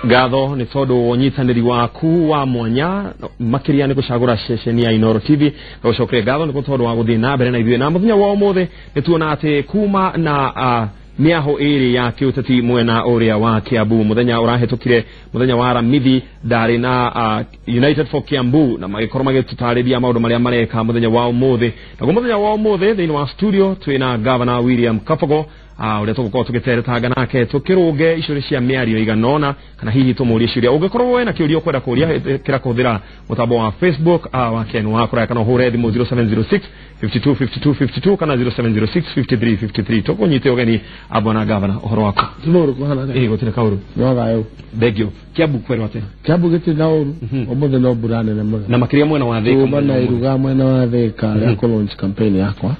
Ngatho nĩ tondũ wa ũnyitanĩri waku wa mwanya, makĩria nĩ gũcagũra ceceni ya Inooro TV. Na gũcokeria ngatho nĩ tondũ wa gũthiĩ na mbere na ithuĩ. Na mũthenya wa ũmũthĩ nĩ tuona atĩ kuma na mĩaho ĩrĩ ya kĩũteti mwena ũrĩa wa Kiambu, mũthenya ũrahĩtũkire, mũthenya wa Aramithi, ndarĩ na United for Kiambu na magĩkorwo magĩtũtarĩria maũndũ marĩa mareka mũthenya wa ũmũthĩ. Naguo mũthenya wa ũmũthĩ thĩinĩ wa studio twĩna Governor William Kabogo, ũrĩa tũgũkorwo tũgĩteretanga nake tũkĩrũnge icũrĩ cia mĩario igana ũna, kana hihi tũmũrie ciũria. Ũngĩkorwo wena kĩũria ũkwenda kũria, ĩkĩra kũhũthĩra mũtambo wa Facebook wa Ken wa Kũraya, kana ũhũre thimũ 0706 52 52 52 kana 0706 53 53. Tũkũnyite ũgeni. Bwana Governor, ũhoro waku? Tinoru kuhana. Ĩ, gũtirĩ kaũru. No thayũ. Thengio. Kiambu kwerwo atĩa? Kiambu gĩtirĩ na ũru. Ũmũthĩ no mbura nene mũno. Na makĩria mwena wa Thĩka. Kuma na iruga mwena wa Thĩka rĩa kũ launch campaign yakwa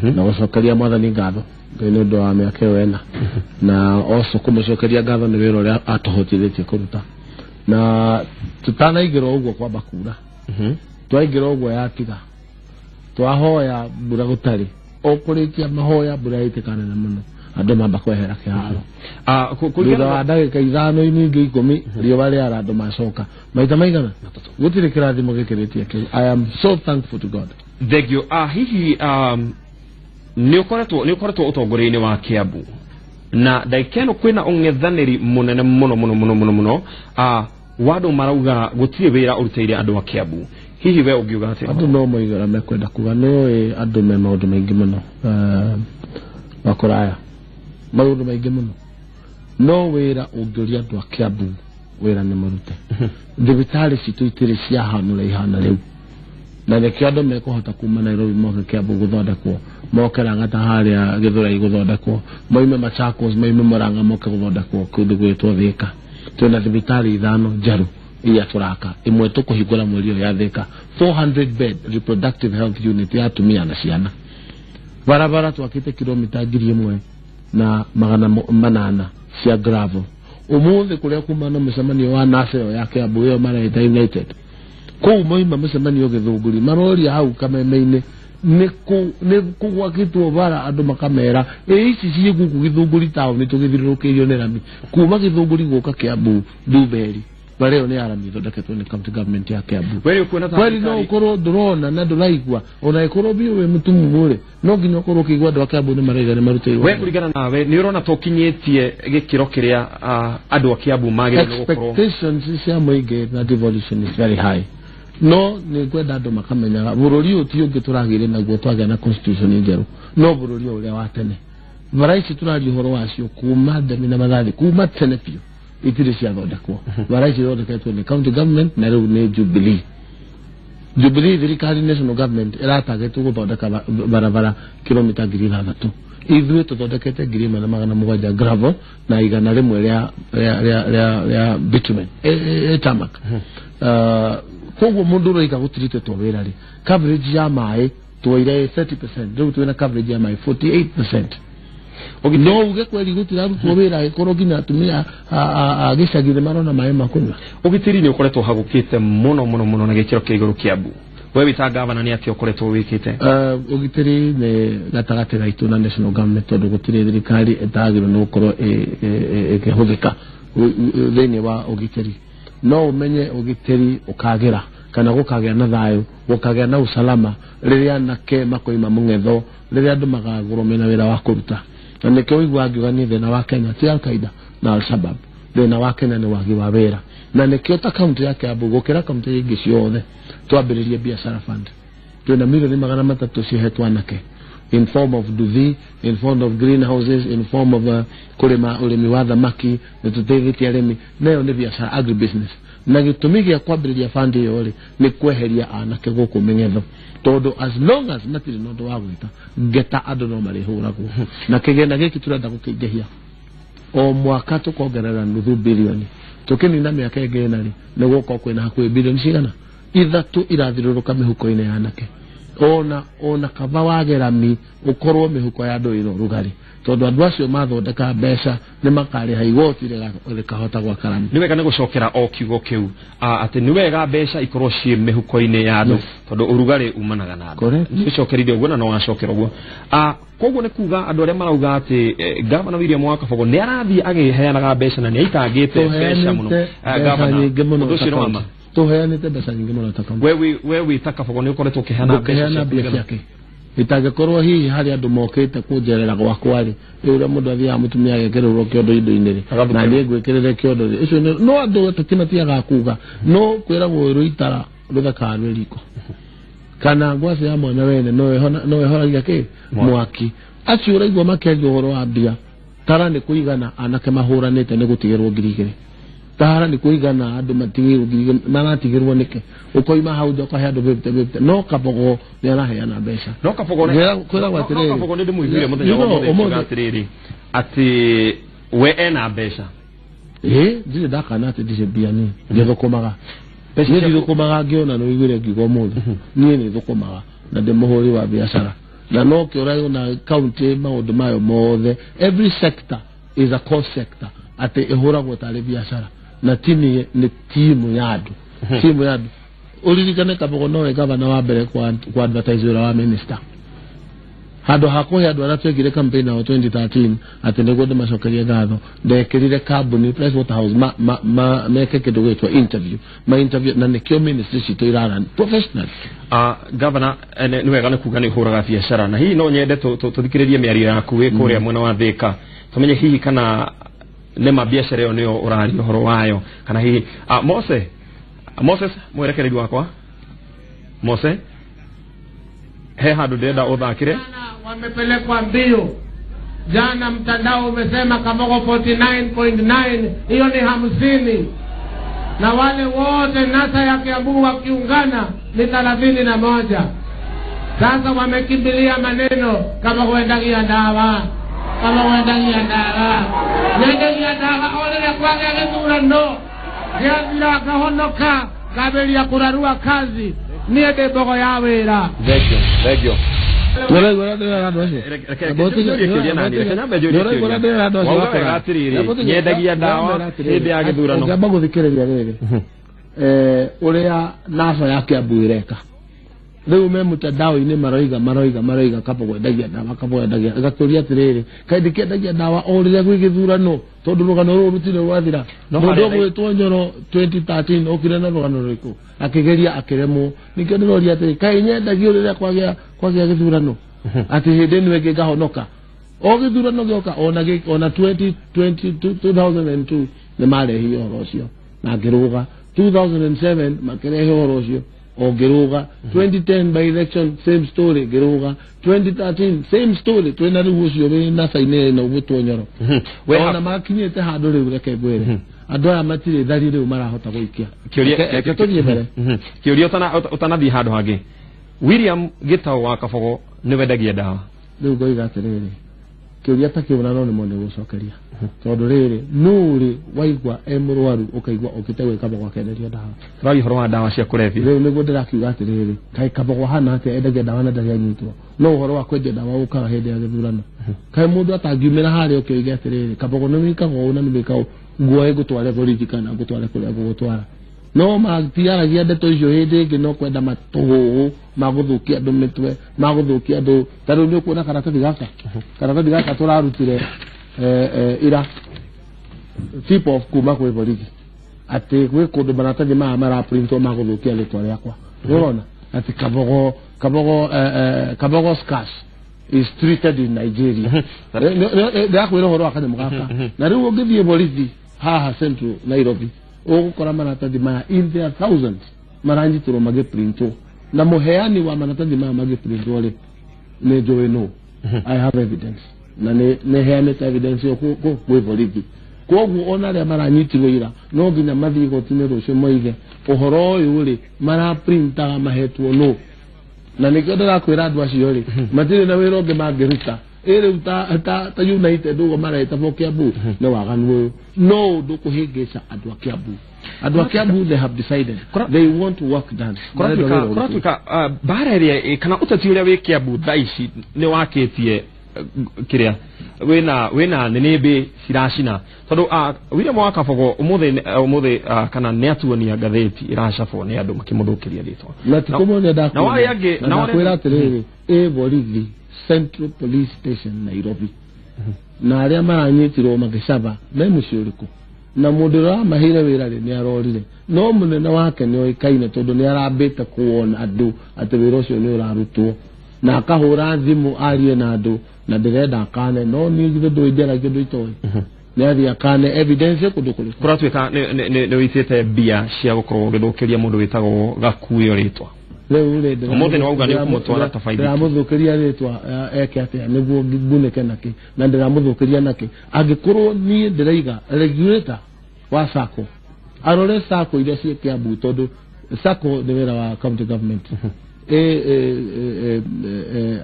na gũcokeria Mwathani ngatho Ngai nĩ ũndũ wa mĩaka ĩyo ĩna, na also kũmũcokeria ngatho nĩ wĩra ũrĩa atũhotithĩtie kũruta. Na tũtanaingĩra ũguo kwamba kura, twaingĩra ũguo yatiga, twahoya mbura gũtarĩ, o kũrĩkia mahoya mbura yaitĩka nene mũno, andũ mamba kwehera kĩharo. Thutha wa ndagĩka 5 iningĩ 10 riũa rĩara, andũ macoka maita maigana. Gũtirĩ kĩrathimo gĩkĩrĩtie kĩu. I am so thankful to God. Thengio. Hihi nĩ ũkoretwo ũtongoria-inĩ wa Kiambu, na ndagĩka ĩno kwĩna ũng'ethanĩri mũnene mũno mũno mũno mũno mũno, wa andũ marauga gũtirĩ wĩra ũrutĩire andũ a Kiambu. Hihi we ũngiuga atĩa? Andũ no moige ũrĩa mekwenda kuga. Nĩ andũ me maũndũ maingĩ mũno, wa kũraya maũndũ maingĩ mũno, no wĩra ũngĩũria andũ a Kiambu, wĩra nĩ mũrute. Thibitarĩ citũ itirĩ ciahana ũrĩa ihana rĩu, na nĩkĩo andũ mekũhota kuma Nairobi moke Kiambu gũthondekwo, moke Lang'ata harĩa Gĩthũrai gũthondekwo, moime Machakos, moime Murang'a moke gũthondekwo kũndũ gwĩtwo Thĩka. Twĩna thibitarĩ 5 njerũ iria tũraka, ĩmwe tũkũhingũra mweri ũyũ ya Thĩka, 400 bed reproductive health unit ya atumia na ciana. Barabara twakĩte kilomita 1800 cia gravel. Ũmũthĩ kũrĩa kuma na mũcemanio wa NASA ĩyo ya Kiambu ĩyo mareta United, kũu moima mũcemanio Gĩthũngũri, maroria hau Kameme-inĩ nĩ kũ gwakĩtwo bara, andũ makamera ĩ ici ciĩ gũkũ Gĩthũngũri taũni tũgĩthiũrũrũkĩirio nĩ rami kuma Gĩthũngũri gũka Kiambu Ndumberi. Bara ĩyo nĩ ya rami ĩthondeketwo nĩ county government ya Kiambu. We nĩ ũkuona ta Kweli no ũkorwo ndũrona na ndũraigua, ona ĩkorwo biũ wĩ mũtumumu rĩ, no nginya ũkorwo ũkĩigua andũ a Kiambu nĩ maraiga nĩ marutĩirwo. We kũringana nawe, nĩ ũrona tũkinyĩtie gĩkĩro kĩrĩa andũ a Kiambu magĩrĩirwo nĩ gũkorwo? Expectations cia mũingĩ na devolution is very high, no nĩ ngwenda andũ makamenyaga bũrũri ũyũ ti ũngĩ tũragĩire naguo twagĩa na constitution njerũ, no bũrũri ũyũ ũrĩa wa tene. Bara ici tũraria ũhoro wacio kuma ndemi na mathathi, kuma tene biũ itirĩ ciathondekwo. Bara ici ithondeketwo nĩ county government, na rĩu nĩ Jubilee thirikari, national government ĩratagĩtwo gũthondeka barabara kilomita 6000. Ithuĩ tũthondekete 1700 gravel na 100 rĩa bitumen, tarmac. Koguo mũndũ ũroiga gũtirutĩtwo wĩra rĩ, coverage ya maĩ twoire 30%, rĩu twĩna coverage ya maĩ 48%. No uge kweli gũtirarutwo wĩra ĩkorwo nginya atumia a gĩcagi nĩ marona maĩ ma kũnyua? Ũgitĩri nĩ ũkoretwo hagũkĩte mũno mũno mũno na gĩkĩro kĩa igũrũ Kiambu. We wĩ ta gavana, nĩ atĩa ũkoretwo wĩkĩte? Ũgitĩri nĩ gatagatĩ gaitũ na national government, tondũ gũtirĩ thirikari ĩtagĩrĩirwo nĩ gũkorwo ĩkĩhũthĩka thĩinĩ wa ũgitĩri. No ũmenye ũgitĩri ũkagĩra kana gũkagĩa na thayũ, gũkagĩa na usalama rĩrĩa anake makoima mũng'etho, rĩrĩa andũ magagũrwo mena wĩra wa kũruta. Na nĩkĩo ũiguaga ngiuga niĩ thĩna wa Kenya ti Al-Qaeda na Al-Shabab, thĩna wa Kenya nĩ wagi wa wĩra. Na nĩkĩo ta kaunti ya Kiambu gũkĩra kaunti ingĩ ciothe twambĩrĩrie biacara fund. Twĩna milioni 300 cihetwo anake in form of nduthi, in form of greenhouses, in form of kũrĩma ũrĩmi wa thamaki. Nĩ tũteithĩtie arĩmi nayo nĩ biacara, agribusiness. Na gĩtũmi gĩa kwambĩrĩria fund ĩyo rĩ, nĩ kweheria anake gũkũ mĩng'etho, tondũ as long as matirĩ na ũndũ wa gwĩka ngeta, andũ no marĩhũragwo. Na kĩgĩna gĩkĩ tũrenda gũkĩingĩhia o mwaka, tũkongerera nuthu bilioni. Tũkĩnina mĩaka ĩngĩ ĩna rĩ, nĩ gũkorwo kwĩna hakuhĩ bilioni cigana 3 irathiũrũrũka mĩhuko-inĩ ya anake. Ona kaba wagerami ukorwo mihuko ya andu ino rugari tondu andu acio mathondeka mbeca ni makariha igoti rikahota gwaka rami. Ni wega ni gucokera o kiugo kiu ati ni wega mbeca ikorwo ci mihuko-ini ya andu tondu urugari umanaga na andu. Ni cokerire uguo na no wacokera uguo. Koguo ni kuga andu aria marauga ati Gavana William wa Kabogo ni arathie agiheanaga mbeca na ni aitangite mbeca muno. Gavana undu ucio wa tuheanite mbeca nyingi muno ta kaunti. We wi ta Kabogo ni ukoretwo ukiheana mbeca ciake. Itangĩkorwo hihi harĩ andũ mokĩte kũnjerera gwakwa rĩ, ũrĩa mũndũ athiaga mũtumia agekĩrĩrwo kĩondo indo-inĩ rĩ, na niĩ ngwĩkĩrĩre kĩondo rĩ, icio no andũ ateti matiagaga kuga, no kwĩragwo rũitara rũthekaga rwĩ riko kana ngwacĩ ya mwana wene no ĩhoragia kĩ mwaki. Acio ũraigua makĩaria ũhoro wa mbia, tara nĩ kũigana anake mahũranĩte nĩ gũtigĩrwo 2,000. Tara nĩ kũigana andũ matigĩrwo 2,000 maratigĩrwo nĩkĩ? Ũkoima hau nja ũkahe andũ 50 no Kabogo nĩ araheana mbeca. No Kabogo kwĩragwo atĩrĩrĩ, no Kabogo nĩ ndĩmũiguire mũthenya wa ũmũthĩ akiuga atĩrĩrĩ atĩ we ena mbeca. Ĩ ndirĩ ndakana atĩ ndirĩ mbia niĩ, nĩthũkũmaga. Niĩ ndithũkũmaga ngĩona nĩ ũiguire ngiuga ũmũthĩ, niĩ nĩ thũkũmaga na ndĩ mũhũri wa biacara na no kĩũrayo na kaunti maũndũ mayo mothe, every sector is a cost sector atĩ ĩhũragwo tarĩ biacara na tini ni timu ya andu, timu ya andu. Uririkane Kabogo nowe gavana wa mbere kwa advertise wĩra wa minister handũ ha kũhe andũ arĩa twekire campaign nao 2013 atĩ nĩguo ndĩmacokerie ngatho, ndekĩrire kambuni Pricewaterhouse meke kĩndũ gĩtwa interview, ma interview na nĩkĩo ministry citũ irarun professional. Gavana nĩ wega nĩ kuga nĩ ũhũraga biacara na hihi no nyende tũthikĩrĩrie mĩario yaku wĩ kũrĩa mwena wa Thika tũmenye hihi kana nĩ biacara ĩyo nĩyo ũraria ũhoro wayo kana hihi Moses mwerekereri wakwa Mose he handũ ndĩrenda ũthakĩre. Wamepelekwa mbio jana, mtandao umesema Kabogo 49.9, hiyo ni 50, na wale wote NASA ya Kiambu wakiungana ni 31. Sasa wamekimbilia maneno kama kuendagia dawa, kama kuendagia dawa, nendagia dawa ole kwage gĩthurano gĩathira ngahonoka ngambĩrĩria kũrarua kazi niĩ ndĩ mbogo ya wĩra. Thank you. Nyendagia ndawa hĩndĩ ya gĩthurano. Ũngĩamba gũthikĩrĩria rĩrĩ ũrĩa NASA ya Kiambu ĩreka rĩu me mtandao-inĩ maroiga Kabogo endagia ndawa, Kabogo endagia, gakũria atĩrĩrĩ kaĩ ndĩkĩendagia ndawa o rĩrĩa gwĩ gĩthurano tondũ rũgano rũrũ rũtirĩ rwathira. Mũndũ ũgwĩtwo Nyoro 2013 okire na rũgano rũrĩkũ akĩgeria akĩremwo. Nĩkĩo ndĩroria atĩrĩ kaĩ nyendagio rĩrĩa kwagĩa gĩthurano atĩ hĩndĩ ĩno ĩngĩ ngahonoka. O gĩthurano gĩoka ona 2002 nĩ marehire ũhoro ũcio na ngĩrũga, 2007 makĩrehe ũhoro ũcio ongĩrũga, 2010 by election same story ngĩrũga, 2013 same story twĩna rĩu ũcio wĩ NASA-inĩ na ũgwĩtwo Nyoro. Ona makinyĩte handũ rĩu reke ngwĩre andũ aya matirĩ thari rĩu marahota gũikia. Reke tũthiĩ mbere. Kĩũria ũtanathiĩ handũ hangĩ, William Gitau wa Kabogo nĩ wendagia ndawa. Rĩu ngoiga atĩrĩrĩ kĩũria ta kĩu na no nĩmo nĩ gũcokeria tondũ rĩrĩ nũrĩ waigua e mũrwaru ũkaigua ũkĩte gwĩ Kabogo akenderia ndawa. Tũraria ũhoro wa ndawa cia kũrebia. Rĩu nĩguo ndĩrakiuga atĩrĩrĩ kaĩ Kabogo hana atĩa endagia ndawa na ndarĩ anyitwo, no ũhoro wa kwendia ndawa ũkaga hĩndĩ ya gĩthurano. Kaĩ mũndũ atangiumĩra harĩa ũkĩoige atĩrĩrĩ Kabogo nĩ wĩkaga ũũ na nĩ wĩkaga ũũ, nguoe ngũtware borithi kana ngũtware kũrĩa ngũgũtwara. No matiaragia ndeto icio hĩndĩ ĩngĩ no kwenda matũhũhũ magũthũkia andũ mĩtwe, magũthũkia andũ. Ta rĩu nĩ ũkuona karatathi gaka tũrarutire ira tip off kuma kwĩ borithi atĩ gwĩ kũndũ maratathi maya maraprintwo magũthũkia rĩtwa rĩakwa. Nĩũrona atĩ Kabogo's cash is treated in Nigeria. Ndĩrakwĩra ũhoro wa kanyamũ gaka. Na rĩu ũngĩthiĩ borithi haha Central Nairobi ũgũkora maratathi maya in their thousands maranyitĩrwo magĩprintwo, na mũheani wa maratathi maya magĩprintwo rĩ nĩ njũĩ nũ. I have evidence na nĩ heanĩte evidence ĩyo kwĩ borithi. Kwoguo ona arĩa maranyitirwo ira no nginya mathiĩ igoti-inĩ rũciũ moige ũhoro ũyũ rĩ maraprintaga mahetwo nũ. Na nĩkĩo ndĩrakwĩra andũ acio rĩ matirĩ na wĩra ũngĩ mangĩruta. Ĩ rĩu ta United ũguo mareta bo Kiambu nĩ waganu ũyũ, no ũndũ kũhĩngĩca andũ a Kiambu. Andũ a Kiambu, they have decided they want work done. Kũratuĩka mbara ĩrĩa kana ũteti ũrĩa wĩ Kiambu thaa ici nĩ wakĩtie kĩrĩa wĩna nĩnĩmbĩ ciracina tondũ William wa Kabogo ũmũthĩ kana nĩ atuonia ngathĩti ĩracabwo nĩ andũ makĩmũthũkĩria rĩtwa na ti kũmonia ndakwĩra atĩrĩrĩ ĩ borithi Central Police Station Nairobi na arĩa maranyitirwo magĩcaba me mũciĩ ũrĩkũ na mũndũ ũrĩa wamaheire wĩra rĩ nĩ arorire no mũnene wake nĩ oĩkaine tondũ nĩ arambĩte kuona andũ atĩ wĩra ũcio nĩ ũrarutwo na akahũra thimũ arie na andũ na ndĩrenda akane no niĩ githĩ ndũĩ njaragia ũndũ itoĩ nĩ athiĩ akane evidence kũndũ kũrĩkũ. Kũratuĩka nĩ wĩitĩte mbia cia gũkorwo ũgĩthũkĩria mũndũ wĩtagwo Gakuyo rĩtwa. Rĩu rĩ ũmũthĩ nĩ wauga nĩ ũkũmũtwara ta baithikiri. Ndĩramũthũkĩria rĩtwa eke atĩa nĩguo ngunĩke nakĩ na ndĩramũthũkĩria nakĩ angĩkorwo niĩ ndĩraiga regulator wa SACCO arore SACCO iria ciĩ Kiambu tondũ SACCO nĩ wĩra wa county government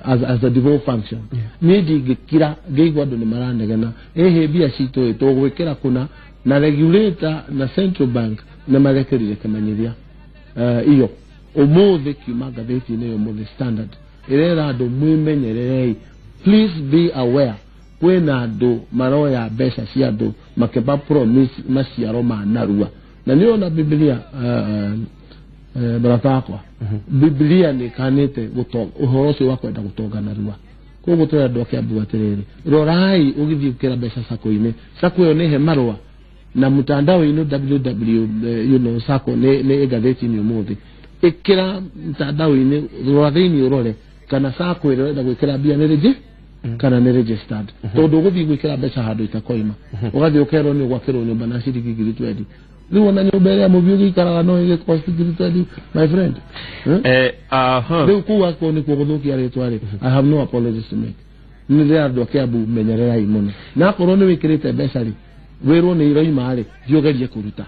as a devolved function. Niĩ ndingĩkira ngĩigua andũ nĩ maranegena ĩhĩ mbia citũ ĩ tũgwĩkĩra kũna na regulator na Central Bank nĩ marekerire kĩmenyithia iyo ũmũthĩ kiuma ngathĩti-inĩ ĩyo ũmũthĩ Standard ĩrera andũ mwĩmenyererei, please be aware kwĩna andũ maroya mbeca cia andũ makĩba promise maciaro ma narua na nĩ ona Biblia barata wakwa Biblia nĩ ĩkanĩte ũhoro ũcio wa kwenda gũtonga narua. Koguo tũrera andũ a Kiambu atĩrĩrĩ, rorai ũgĩthiĩ gũkĩra mbeca SACCO-inĩ, SACCO ĩyo nĩ he marũa na mtandao-inĩ www you know SACCO nĩ ngathĩti-inĩ ũmũthĩ ĩkĩra mtandao-inĩ rora thĩinĩ ũrore kana SACCO ĩrĩa ũrenda gwĩkĩra mbia nĩ rĩnjĩ kana nĩ registered tondũ ũgũthiĩ gwĩkĩra mbeca handũ itakoima ũgathiĩ ũkerwo nĩ ũgwakĩrwo nyũmba na ciringi 20,000 rĩu ona nyũmba ĩrĩa mũbiũ gĩikaraga no ĩgĩcost 20,000 my friend. Rĩu kũu akorwo nĩkuo gũthũkia rĩtwa rĩ, I have no apologies to make. Nĩ ndĩra andũ a Kiambu menyererai mũno na akorwo nĩ wĩkĩrĩte mbeca rĩ wĩrwo nĩ iroima rĩ thiĩ ũgerie kũruta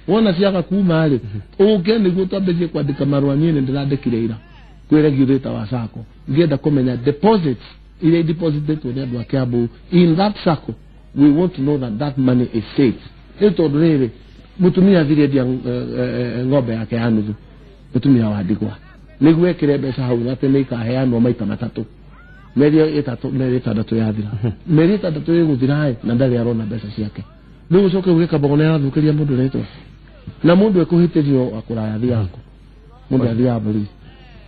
wona ciaga kuma rĩ ũke nĩguo twambĩrĩrie kwandĩka marũa. Niĩ nĩ ndĩrandĩkire ira kwĩ regulator wa SACCO ngĩenda kũmenya deposits iria depositetwo nĩ andũ a Kiambu in that SACCO, we want to know that that money is safe. Nĩ tondũ rĩrĩ mũtumia athire endia ng'ombe yake ya nuthu mũtumia wa ndigwa nĩguo ekĩre mbeca hau atĩ nĩ ikaheanwo maita matatũ mĩeri ĩtatũ mĩeri ĩtandatũ yathira mĩeri ĩtandatũ ĩgũthira ĩ na ndarĩ arona mbeca ciake. Rĩu ũcoke uge Kabogo nĩ arathũkĩria mũndũ rĩtwa na mũndũ ekũhĩtĩrio akũraya athiaga kũ mũndũ athiaga borithi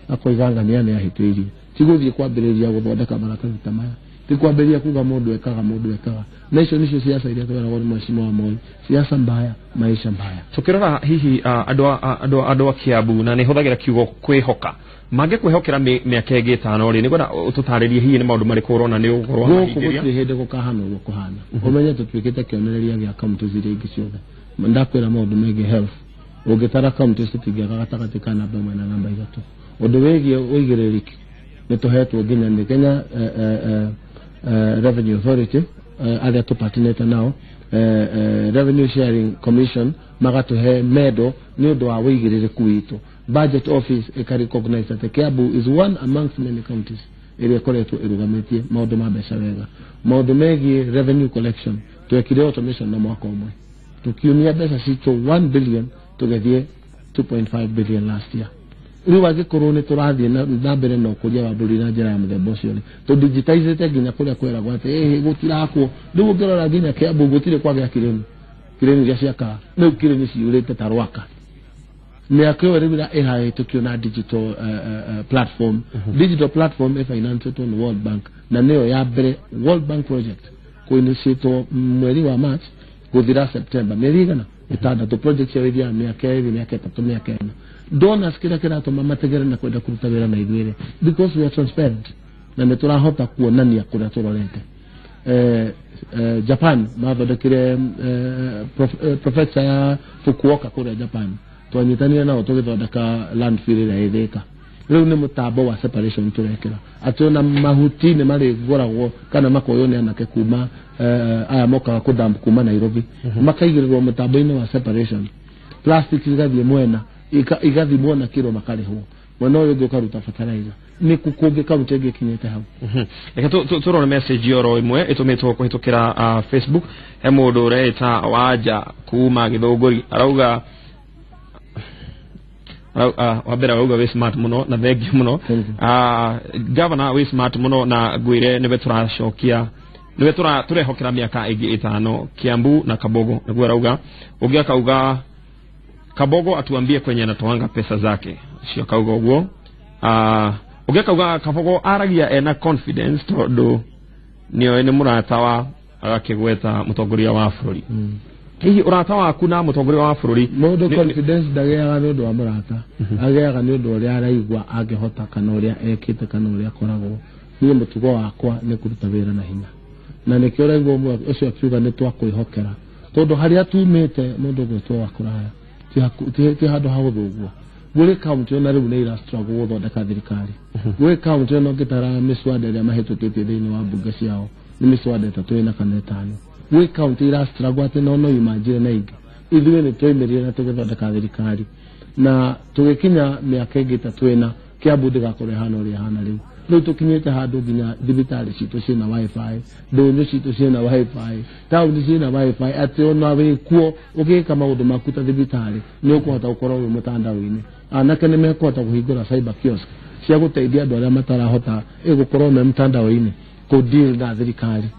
akoiga ng'ania nĩ ahĩtĩirie ti gũthiĩ kwambĩrĩria gũthondeka maratathi ta maya ti kwambĩrĩria kuga mũndũ ekaga na icio nĩcio siasa iria tweragwo nĩ Mheshimiwa Moi, siasa mbaya maisha mbaya. Tũkĩrora hihi andũ a Kiambu na nĩ hũthagĩra kiugo kwĩhoka mangĩkwĩhokera mĩaka ĩngĩ ĩtano rĩ nĩngwenda ũtũtarĩrie hihi nĩ maũndũ marĩkũ ũrona nĩ ũgũkorwo gũkũ gũtirĩ hĩndĩ gũkahana ũguo kũhana. Ũmenye tũtuĩkĩte kĩonereria gĩa kaũntĩ iria ingĩ ciothe. Ndakwĩra maũndũ megiĩ health ũngĩtara kaũntĩ citingĩaga gatagatĩ ka namba 1 na namba 3. Ũndũ wĩgiĩ ũigĩrĩrĩki nĩ tũhetwo nginya nĩ Kenya Revenue Authority arĩa tũpatinĩte nao Revenue Sharing Commission magatũhe medal nĩ ũndũ wa ũigĩrĩrĩku witũ. Budget Office ĩka recognize that Kiambu is one amongst many counties ĩrĩa ĩkoretwo ĩrũgamĩtie maũndũ ma mbeca wega. Maũndũ megiĩ revenue collection twekire automation na mwaka ũmwe tũkiumia mbeca citũ 1 billion tũgĩthiĩ 2.5 billion last year. Rĩu angĩkorwo nĩ tũrathiĩ na mbere na ũkũria wa bũrũri na njĩra ya mũthemba ũcio rĩ tũdigitizĩte nginya kũrĩa kweragwo atĩ ĩhĩ gũtirakwo. Rĩu ũngĩrora nginya Kiambu gũtirĩ kwagĩa kireni iria ciakaga rĩu kireni ciyũrĩte ta Rwaka. Mĩaka ĩyo rĩu ĩrahĩtũkio na digital platform. Digital platform ĩfinanceetwo nĩ World Bank na nĩyo ya mbere World Bank project kũinitiatwo mweri wa March gũthira September mĩeri igana ĩtandatũ project ĩyo ĩthiaga mĩaka ĩrĩ mĩaka ĩtatũ mĩaka ĩna. Donors kĩrĩa kĩratũma mategere na kwenda kũruta wĩra na ithuĩ rĩ because we are transparent na nĩ tũrahota kuonania kũrĩa tũrorete. Japan mathondekire professor ya Fukuoka kũrĩa Japan twanyitanire nao tũgĩthondeka landfill ĩrĩa ĩ Thika. Rĩu nĩ mũtambo wa separation tũrekĩra atĩ ona mahuti nĩ marĩgũragwo kana makoywo nĩ anake kuma aya mokaga kũdump kuma Nairobi makaigĩrĩrwo mũtambo-inĩ wa separation plastic igathiĩ mwena igathimwo na kiro makarĩhwo mwena ũyũ ũngĩ ũkaruta fertilizer. Nĩ kũ kũngĩ kaunti ĩngĩ ĩkinyĩte hau? Reke tũrore message oro ĩmwe ĩtũmĩtwo kũhĩtũkĩra Facebook. He mũndũ ũreĩta Wanja kuma Gĩthũngũri, arauga wa mbere arauga wĩ smart mũno na thengiũ mũno. Governor wĩ smart mũno na ngwĩre nĩwe tũracokia, nĩwe tũrehokera mĩaka ĩngĩ 5 Kiambu na Kabogo, nĩguo arauga. Ũngĩ akauga Kabogo atuambie kwenye anatoanga pesa zake, ũcio akauga ũguo. Ũngĩ akauga Kabogo aragia ena confidence tondũ nĩoĩ nĩ mũrata wa, agakĩgweta mũtongoria wa bũrũri. Hihi ũrata waku na mũtongoria wa bũrũri? Mũndũ confidence ndagĩaga nĩ ũndũ wa mũrata, agĩaga nĩ ũndũ ũrĩa araigua angĩhota kana ũrĩa ekĩte kana ũrĩa akoragwo. Niĩ mũtugo wakwa nĩ kũruta wĩra na hinya, na nĩkĩo ũraigua ũmwe ũcio akiuga nĩ twakwĩhokera, tondũ harĩa tumĩte mũndũ ũgwĩtwo wa kũraya ti handũ ha gũthũgwo. Gwĩ kaunti ona rĩu nĩ ira struggle gũthondeka thirikari. Gwĩ kaunti ona ũngĩtara mĩswada ĩrĩa mahĩtũkĩtie thĩinĩ wa mbunge ciao nĩ mĩswada 3 ĩna kana 5. Gwĩ kaunti ira struggle atĩ no imagine na ingĩ. Ithuĩ nĩ twaimĩrire na tũgĩthondeka thirikari na tũgĩkinya mĩaka ĩngĩ 3 ĩna Kiambu ndĩgakorwo ĩhana ũrĩa ĩhana rĩu. Rĩu tũkinyĩte handũ nginya thibitarĩ citũ ciĩna wifi, ndũnyũ citũ ciĩna wifi, taũni ciĩna wifi, atĩ ona wĩkuo ũgĩka maũndũ maku ta thibitarĩ nĩ ũkũhota gũkorwo wĩ mũtandao-inĩ. Anake nĩ mekũhota kũhingũra cyber kiosk cia gũteithia andũ arĩa matarahota gũkorwo me mtandao-inĩ kũ deal na thirikari.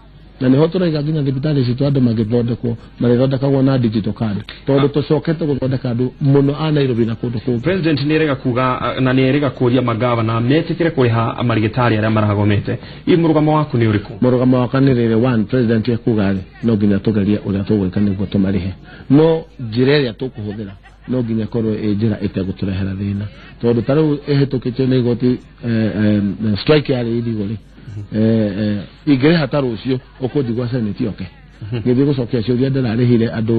Na nĩho tũraiga nginya thibitarĩ citũ andũ magĩthondekwo marĩthondekagwo na digital card, tondũ tũcokete gũthondeka andũ mũno a Nairobi na kũndũ kũngĩ. President nĩ erĩga kuga na nĩ erĩga kũria magavana metĩkĩre kũrĩha marigĩtarĩ arĩa maragomete. Hihi mũrũgamo waku nĩ ũrĩkũ? Mũrũgamo wakwa nĩ rĩrĩ, one, president ekuga rĩ no nginya tũgerie ũrĩa tũgwĩka nĩguo tũmarĩhe, no njĩra ĩrĩa tũkũhũthĩra no nginya ĩkorwo ĩ njĩra ĩtegũtũrehera thĩna, tondũ ta rĩu ĩhĩtũkĩtio nĩ igoti strike yarĩ irigo rĩ, ingĩrĩha ta rũciũ ũkũnjigua Senate yoke ngĩthiĩ gũcokia ciũria ndĩrarĩhire andũ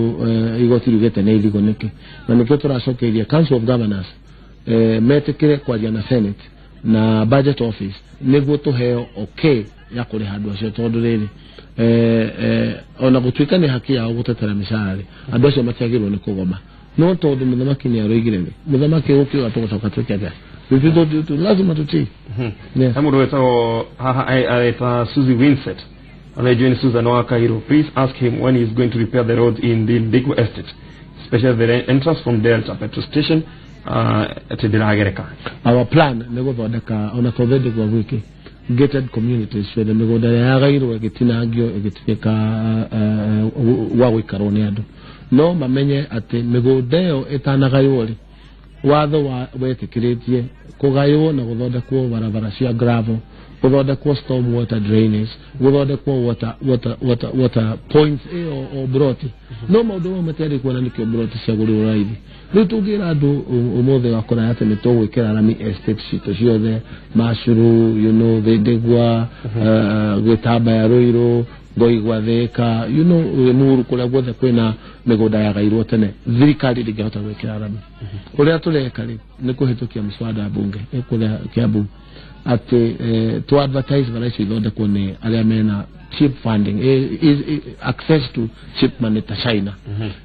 igoti riugĩte nĩ irigo nĩkĩ. Na nĩkĩo tũracokeirie Council of Governors metĩkĩre kwaria na Senate na budget office nĩguo tũheo okay ya kũrĩha andũ acio, tondũ rĩrĩ ona gũtuĩka nĩ haki yao gũtetera mĩcara rĩ, andũ acio matiagĩrĩirwo nĩ kũgoma. No tondũ mũthamaki nĩ aroigire rĩ, mũthamaki gũkiuga tũgũcoka twĩke atĩa? Lazima tutii. He mũndũ wĩtagwo haha areta Susie Winset, anaijua ni Susan wa Cairo. Please ask him when he is going to repair the road in the Ndigwa estate, especially the entrance from Delta petrol station atĩ ndĩragereka. Our plan nĩ gũthondeka ona to Thindigua gwiki gated communities ciothe, mĩgũnda ĩrĩa yagairwo ĩgĩtinangio ĩgĩtuĩka gwa gũikarwo nĩ andũ. No mamenye atĩ mĩgũnda ĩyo ĩtanagaywo rĩ, watho wetĩkĩrĩtie kũgaywo na gũthondekwo barabara cia gravel, gũthondekwo storm water drainage, gũthondekwo water points ĩyo o broti. No maũndũ mau matiarĩ kuona nĩkĩo broti ciagũrirwo raithi. Rĩu tũngĩra andũ ũmũthĩ wakora atĩ nĩ tũgwĩkĩra rami estate citũ ciothe, Mashuru, you know, Thindigua, Gĩtambaya Rũirũ, Ngoigwa Thĩka, you know, Limuru, kũrĩa guothe kwĩna mĩgũnda yagairwo tene, thirikari ndĩngĩhota gwĩkĩra rami. Ũrĩa tũreka rĩ nĩ kũhĩtũkia mswada bunge kũrĩa Kiambu atĩ to advertise bara icio ithondekwo nĩ arĩa mena cheap funding, access to cheap money ta China,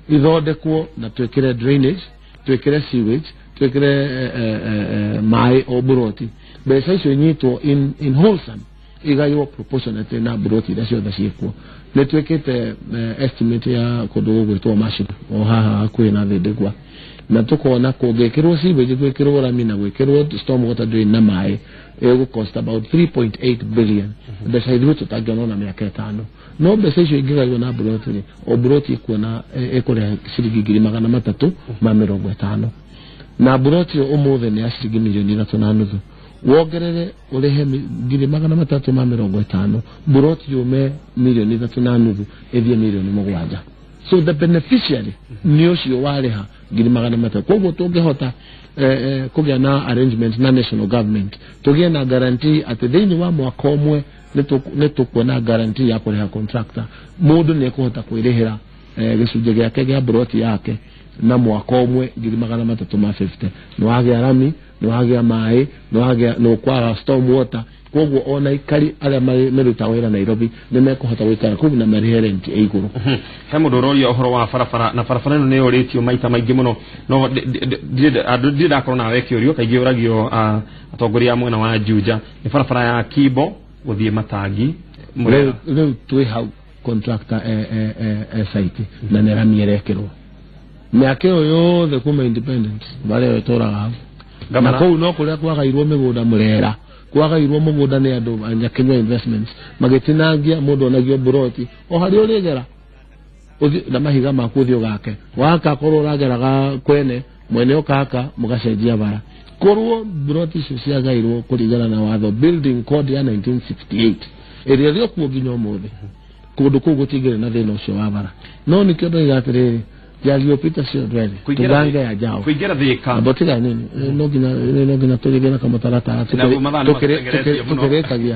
ithondekwo na twĩkĩre drainage, twĩkĩre sewage, twĩkĩre maĩ o buroti. Mbeca icio inyitwo in wholesome, igaywo proportionately na buroti iria ciothe ciĩkuo. Nĩ twĩkĩte estimate ya kũndũ gũgwĩtwo Mashuru o haha hakuhĩ na Thindigua, na tũkona kũngĩkĩrwo sewage, gwĩkĩrwo rami na gwĩkĩrwo storm water drain na maĩ, ĩgũ cost about 3.8 billion. Mbeca ithuĩ tũtangĩona ona mĩaka 5. No mbeca icio ingĩgaywo na buroti rĩ, o buroti ĩkuona ĩkũrĩha ciringi 350,000, na buroti ĩyo ũmũthĩ nĩ ya ciringi milioni 3.5. Wongerere ũrĩhe 350,000, buroti yume milioni 3.5 ĩthiĩ milioni 7. So the beneficiary nĩ ũcio warĩha 300,000. Koguo tũngĩhota kũgĩa na arrangement na national government, tũgĩe na guarantee atĩ thĩinĩ wa mwaka ũmwe nĩ tũkuona guarantee ya kũrĩha contractor, mũndũ nĩ ekũhota kwĩrĩhĩra gĩcunjĩ gĩake gĩa buroti yake na mwaka ũmwe 350,000. Nĩ wagĩa rami, nĩ wagĩa maĩ, nĩ wagĩa nĩ ũkwara storm water, Koguo ona ikari arĩa meruta wĩra Nairobi nĩ mekũhota gũikara kũu na marĩhe rent ĩ igũrũ. He mũndũ ũroria ũhoro wa barabara, na barabara ĩno nĩ yũrĩtio maita maingĩ mũno, no ndirĩ ndakorwo nawe kĩũrio. Kaingĩ ũragio atongoria a mwena wa Juja nĩ barabara ya Kimbo gũthiĩ Matangi. Rĩu twĩ hau contractor site na nĩ rami ĩrekĩrwo mĩaka ĩyo yothe kuma independence barĩa ĩtũraga hau. Na kũu no kũrĩa kwagairwo mĩgũnda Murera, kwagairwo mũgũnda nĩ andũ a Kenya Investments magĩtinangia mũndũ onagio buroti o harĩa ũrĩgera na mahiga maku ũthiĩ ũgake waka, korwo ũrageraga kwene mwene ũkaka mũgacenjia bara. Korwo buroti icio ciagairwo kũringana na watho building code ya 1968 ĩrĩa ĩrĩ kuo nginya ũmũthĩ, kũndũ kũu gũtingĩrĩ na thĩna ũcio wa bara. No nĩkĩo ndoiga atĩrĩrĩ, yaliyopita sio ndwele, tugange ya jao kuingira Thika abotiga nini no nginya tũgĩthiĩ na kamũtaratara tũkĩrĩkagia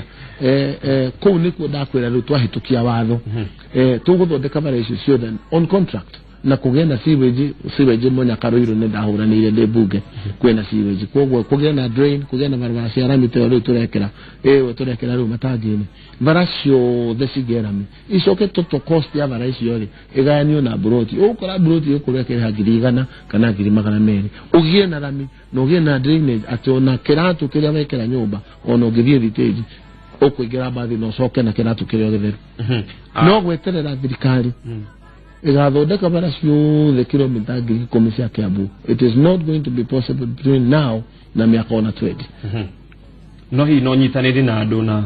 kũu nĩkuo ndakwĩra rĩu twahĩtũkia watho tũgũthondeka bara icio ciothe on contract na kũgĩe na sewage Mũnyaka Ruiru nĩ ndahũranĩire ndĩ mbunge kwĩna sewage, koguo kũgĩe na drain, kũgĩe na barabara cia rami ta rĩu tũrekĩra ĩyo tũrekĩra rĩu matangi-inĩ, bara ciothe cigĩe rami, icoke total cost ya bara icio rĩ ĩgayanio na buroti. Ũgũkora buroti ĩgũkorwo ĩkĩrĩha 100,000 kana 200,000, ũgĩe na rami na ũgĩe na drainage atĩ ona kĩratũ kĩrĩa wekĩra nyũmba ona ũngĩthiĩ thitĩnji ũkũingĩra mbathi na ũcoke na kĩratũ kĩrĩa gĩtheru. No gweterera thirikari ĩgathondeka bara ciothe kilomita 10,000 cia Kiambu, it is not going to be possible between now na mĩaka ona 20. No hihi no nyitanĩri na andũ na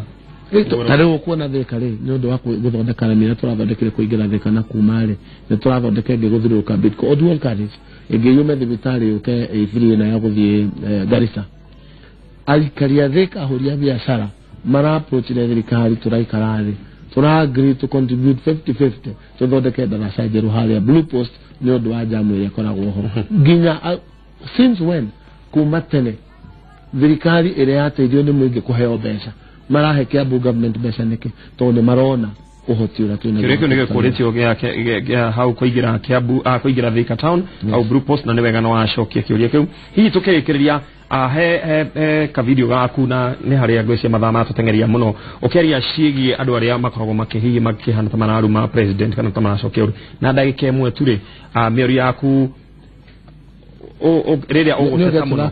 ta rĩu ũkuona Thika rĩ nĩ ũndũ wa gũthondeka rami ĩrĩa tũrathondekire kũingĩra Thika na kuma rĩ nĩ tũrathondeka ĩngĩ gũthiũrũrũka Bidco o dual carriage ĩngĩ yume thibitarĩ yũke ĩbiri ĩno ya gũthiĩ Garissa. Aikari a Thika ahũri a biacara mara-approachire thirikari, tũraikara thĩ tũra agree to contribute 50-50 tũthondeke ndaraca njerũ harĩa Blue Post nĩ ũndũ wa jamu ĩrĩa ĩkoragwo ho nginya since when kuma tene thirikari ĩrĩa yateithio nĩ mũingĩ kũheo mbeca marahe Kiambu government mbeca nĩkĩ? Tondũ nĩ marona ũhoti ũrĩa twĩna. Kĩũria kĩu nĩ gĩkũrĩtio gĩa hau kũingĩra Kiambu, kũingĩra Thika town au Blue Post, na nĩ wega no wacokia kĩũria kĩu. Hihi tũkĩrĩkĩrĩria he kavidio gaku na nĩ harĩa ngwĩciria mathaa matũteng'eria mũno ũkĩaria ciĩgiĩ andũ arĩa makoragwo makĩhihi makĩhana ta mararuma president kana ta maracokia ũru, na ndagĩka ĩmwe tu rĩ, mĩario yaku rĩrĩa ũgũteta mũno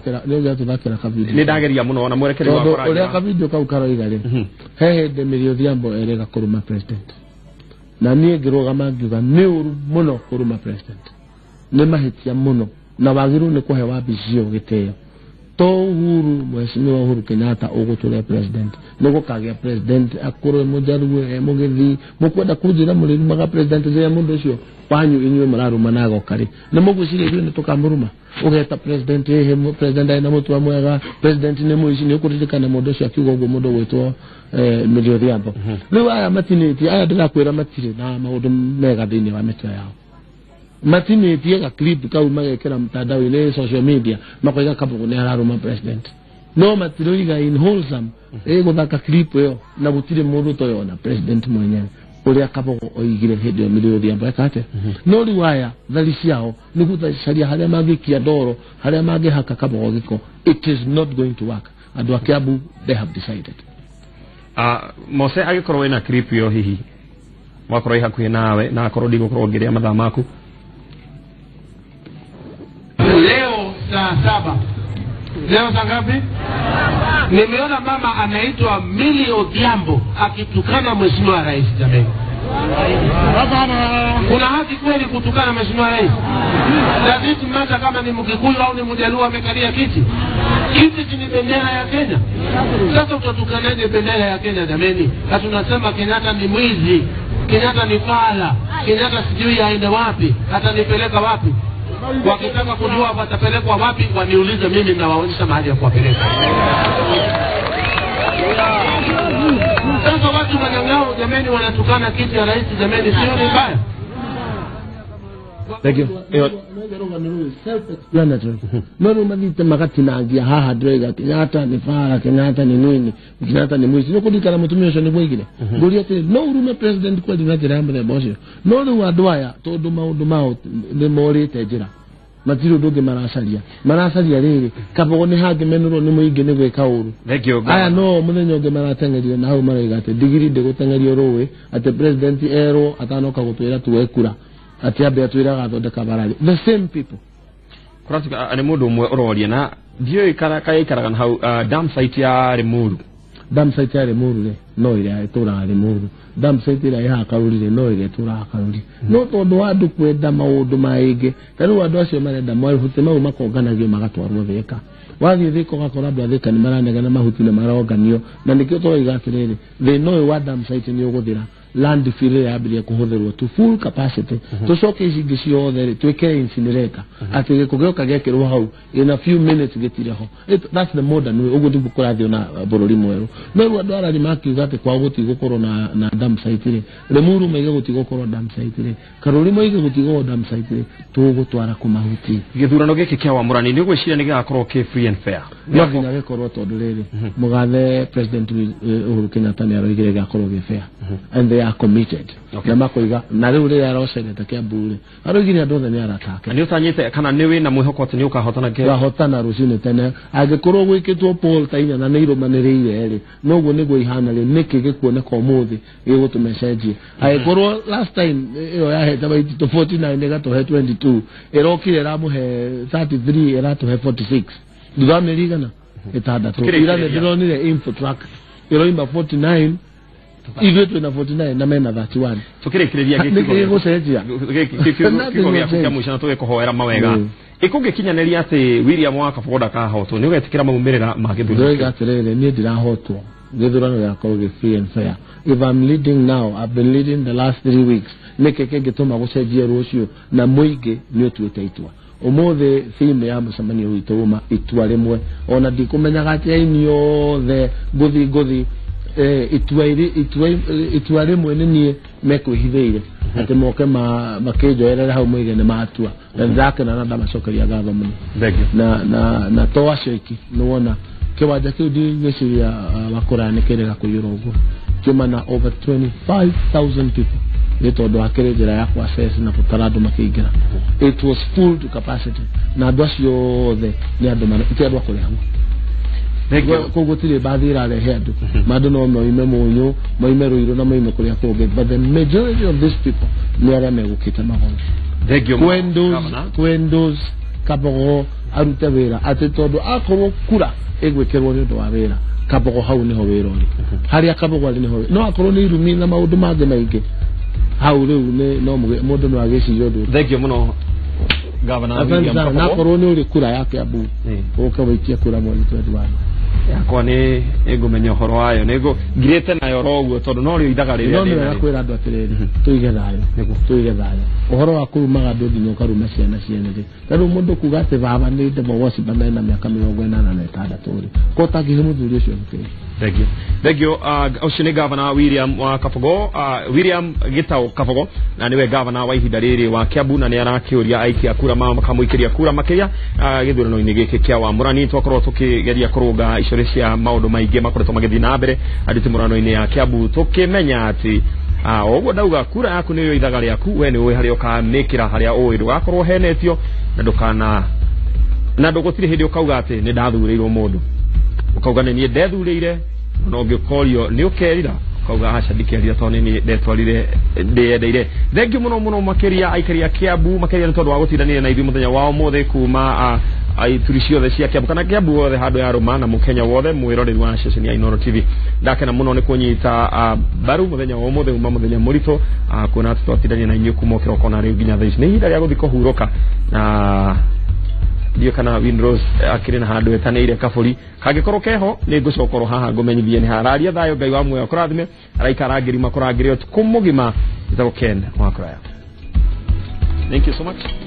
nĩ ndageria mũno na mwerekeri wakwa ũrĩa kavidio kau karoiga rĩ, he hĩndĩ Millie Odhiambo erĩga kũruma president na niĩ ngĩrũgama ngiuga nĩ ũru mũno kũruma president, nĩ mahĩtia mũno na wagĩrĩirwo nĩ kũhe wabici ĩyo gĩtĩo. To Uhuru, Mheshimiwa Uhuru Kenyatta ũgũtũrĩa president nĩ gũkagĩa president akorwo mũjaruo mũgĩthii mũkwenda kũnjĩra mũrĩrumaga president rĩrĩa mũndũ ũcio wanyu inyuĩ mũraruma na agoka rĩ nĩ mũgwĩciria ithuĩ nĩ tũkamũruma? Ũgeta president ĩhĩ president arĩ na mũtwe mwega, president nĩ mũici, nĩ ũkũririkana mũndũ ũcio akiuga ũguo mũndũ ũgwĩtwo Millie Odhiambo. Rĩu aya matinĩtie, aya ndĩrakwĩra matirĩ na maũndũ mega thĩinĩ wa mĩtwe yao, matinĩtie ga clip kau magekĩra mtandao-inĩ social media makoiga Kabogo nĩ araruma president, no matiroiga in wholesome ĩgũthaka clip ĩyo na gũtirĩ mũndũ ũtoyona president mwenyewe ũrĩa Kabogo oigire hĩndĩ ĩyo Millie Odhiambo eka atĩa. No rĩu aya thari ciao nĩ gũcaria harĩa mangĩikia ndoro, harĩa mangĩhaka Kabogo gĩko. It is not going to work. Andũ a Kiambu they have decided. Mose agĩkorwo wĩna clip ĩyo hihi wakorwo ĩ hakuhĩ nawe na akorwo ndigũkorwo ngĩrĩa mathaa maku. Leo saa 7. Leo saa ngapi? Nimeona mama anaitwa Millie Odhiambo akitukana Mheshimiwa Rais. Jamani, kuna haki kweli kutukana Mheshimiwa Rais? Lazima mata kama ni Mkikuyu au ni Mjaluo amekalia kiti. Kiti ni bendera ya Kenya. Sasa utatukanaje bendera ya Kenya jamani? Na tunasema Kenyatta ni mwizi, Kenyatta ni fala, Kenyatta sijui aende wapi, atanipeleka wapi? Wakitaka kujua watapelekwa wapi waniulize mimi, na waonyesha mahali ya kuwapeleka. Sasa watu wanang'ao jamani, wanatukana kiti ya rais jamani, sio ni mbaya? Thank you. Self-explanatory. No rĩu mathiĩte magatinangia haha ndĩroiga Kenyatta nĩ bara, Kenyatta nĩ nini, Kenyatta nĩ mũici. Nĩ kũririkana mũtumia ũcio nĩguo oigire ngũria atĩrĩ, no ũrume president kweli na njĩra ya mũthemba ũcio? No rĩu andũ aya tondũ maũndũ mao nĩ morĩte njĩra Matirĩ ũndũ ũngĩ maracaria. Maracaria rĩrĩ Kabogo nĩ hangĩmenũrwo nĩ mũingĩ nĩ gwĩka ũru. Aya no mũthenya ũngĩ marateng'erire na hau marauga atĩ ndigiri ndĩgũteng'erio rũĩ, atĩ president erwo atanoka gũtwĩra tuoe kura, atĩ ambe atwĩre agathondeka barari. The same people. Kũratuĩka nĩ mũndũ ũmwe ũroria na ndiũĩ kayaikaraga na hau dam site ya Limuru. Dam site ya Limuru rĩ no ĩrĩa ĩtũraga Limuru. Dam site ĩrĩa ĩhaha Karuri rĩ no ĩrĩa ĩtũraga Karuri. No tondũ wa andũ kwenda maũndũ maingĩ, ta rĩu andũ acio marenda mahuti mau makonganagio magatwarwo Thika. Wathiĩ Thika ũgakora andũ a Thika nĩ maranegena mahuti nĩ maronganio, na nĩkĩo tũroiga atĩrĩrĩ, thĩna ũyũ wa dam site nĩ ũgũthira. Landfill ĩrĩa yambĩrĩria kũhũthĩrwo to full capacity, tũcoke ici ingĩ ciothe rĩ twĩkĩre incinerator, atĩ gĩko gĩoka gĩekĩrwo hau in a few minutes gĩtirĩ ho. That's the modern way. Ũguo nĩguo kũrathiĩ na bũrũri mwerũ. No rĩu andũ arari makiuga atĩ kwao gũtigũkorwo na dam site rĩ, Limuru moige gũtigũkorwo dam site rĩ, Karuri moige gũtigũkorwo dam site rĩ, tũgũtwara kũ mahuti? Gĩthurano gĩkĩ kĩa wamũrani nĩ ũgwĩciria nĩ gĩgakorwo kĩ free and fair? No nginya gĩkorwo tondũ rĩrĩ mũgathe President Uhuru Kenyatta nĩ aroigire gĩgakorwo gĩ fair, and they are committed. Na makoiga na rĩu rĩrĩa arocerete Kiambu rĩ, aroigire andũ othe nĩ arata ake. Nĩ ũtanyĩte kana nĩ wĩna mwĩhoko atĩ nĩ ũkahotana? Ngahotana rũcinĩ tene. Angĩkorwo gwĩkĩtwo poll ta inya na nĩ irũmanĩrĩire rĩ, noguo nĩguo ihana rĩ, nĩkĩ gĩkuoneka ũmũthĩ gĩgũtũma ĩcenjie? Angĩkorwo last time ĩyo yahete Waititu 49 ĩgatũhe 22, ĩrokire ĩramũhe 33 ĩratũhe 46 thutha wa mĩeri igana ĩtandatũ. Ira nĩ ndĩronire Infotrack ĩroima 49, ithuĩ twĩna 49 na mena 31. Tukĩrĩkĩrĩria nĩkĩ gĩgũcenjia? Gĩkiugo gĩaku kĩa mũico na tũgĩkũhoera mawega, ĩkũngĩkinyanĩria atĩ William wa Kabogo ndakahotwo, nĩ ũgetĩkĩra maumĩrĩra ma gĩthurano? Ndĩroiga atĩrĩrĩ, niĩ ndirahotwo, gĩthurano gĩgakorwo gĩ free and fair. If I'm leading now, I've been leading the last 3 weeks, nĩkĩ kĩngĩtũma gũcenjie rũciũ? Na mũingĩ nĩ ũtuĩte itua. Ũmũthĩ theme ya mũcemanio witũ uma itua rĩmwe, ona ndikũmenyaga atĩ aini othe ngũthi itua rĩmwe nĩ niĩ mekwĩhithĩire atĩ moke makĩnjoerere hau moige nĩ matua, na ndĩrakena na ndamacokeria ngatho mũno. Na to acio iki nĩ wona kĩwanja kĩu ndigwĩciria wakũraya nĩ kĩrĩga kũiyũra ũguo, kiuma na over 25,000 people nĩ tondũ hakĩrĩ njĩra ya kũ access na gũtara andũ makĩingĩra. It was full to capacity, na andũ acio othe nĩ andũ ti andũ a kũrĩhwo. Koguo gũtirĩ mbathi ĩrarehe andũ, mandũ no moime Mũnyũ, moime Ruiru na moime kũrĩa kũngĩ, but the majority of these people nĩ arĩa megũkĩte Magogo. Kwendos Kabogo arute wĩra, atĩ tondũ akorwo kura ĩgwĩkĩrwo nĩ ũndũ wa wĩra, Kabogo hau nĩho wĩra ũrĩ, harĩa Kabogo arĩ nĩho, no akorwo nĩ irumi na maũndũ mangĩ maingĩ hau rĩu nĩ no mũndũ no agĩciria ũndũ. Thank you mũno Governor William Kabogo. Na akorwo nĩ ũrĩ kura ya Kiambu ũke wĩikie kura mweri 21. Yakwa nĩ ngũmenya ũhoro wayo, nĩ ngirĩte nayo oro ũguo tondũ no rĩo ithaga rĩrĩa no nĩ wega kwĩra andũ atĩrĩrĩ, tũige thayũ, tũige thayũ. Ũhoro wa kũrumaga andũ nginya ũkaruma ciana ciene rĩ, ta rĩu mũndũ kuga atĩ baba nĩ ndemogocimba mena mĩaka 86 rĩ, ko ũtangĩhe mũthuri ũcio gĩtĩo? Thank you. Thank you. Ũcio nĩ Governor William wa Kabogo, William Gitau Kabogo, na niwe governor wa ihinda rĩrĩ wa Kiambu, na nĩ arakĩũria aikia kura makamũikĩria kura makĩria gĩthurano-inĩ gĩkĩ kĩa wamũrani. Twakorwo tũkĩgeria kũrũnga icore cia maũndũ maingĩ makoretwo magĩthiĩ na mbere nditimũrano-inĩ ya Kiambu, tũkĩmenya atĩ ũguo ndauga kura yaku nĩyo ithaga rĩaku, we nĩ ũĩ harĩa ũkamĩkĩra, harĩa ũĩ ndũgakorwo henetio na ndũkana na ndũgũtirĩ hĩndĩ ũkauga atĩ nĩ ndathurĩirwo mũndũ, ũkauga nĩ niĩ ndethurĩire, na ũngĩkorio nĩ ũkerira ũkauga aca ndikerira tondũ nĩ niĩ ndetwarire ndĩyendeire. Thank you mũno mũno makĩria aikari a Kiambu, makĩria nĩ tondũ wa gũtindanĩria na ithuĩ mũthenya wa ũmũthĩ kuma ituri ciothe cia Kiambu kana Kiambu wothe handũ ya rũma na mũkenya wothe mwĩroreri wa ceceni ya Inooro TV. Ndakena mũno nĩ kũnyita mbaru mũthenya wa ũmũthĩ, uma mũthenya mũritũ kuona atĩ twatindania na inyuĩ kuma kĩroko na rĩu nginya thaa ici. Nĩ ihinda rĩa gũthiĩ kũhurũka na ndiũ kana Winrose akĩrĩ na handũ etanĩire kabũri kangĩkorwo keho nĩ ngũcoka oro haha ngũmenyithie nĩ hararia. Thayũ Ngai wa muoyo kũrathime, araika arangĩri makũrangĩre ũtukũ mũgima. Njĩtagwo Ken wa Kũraya. Thank you so much.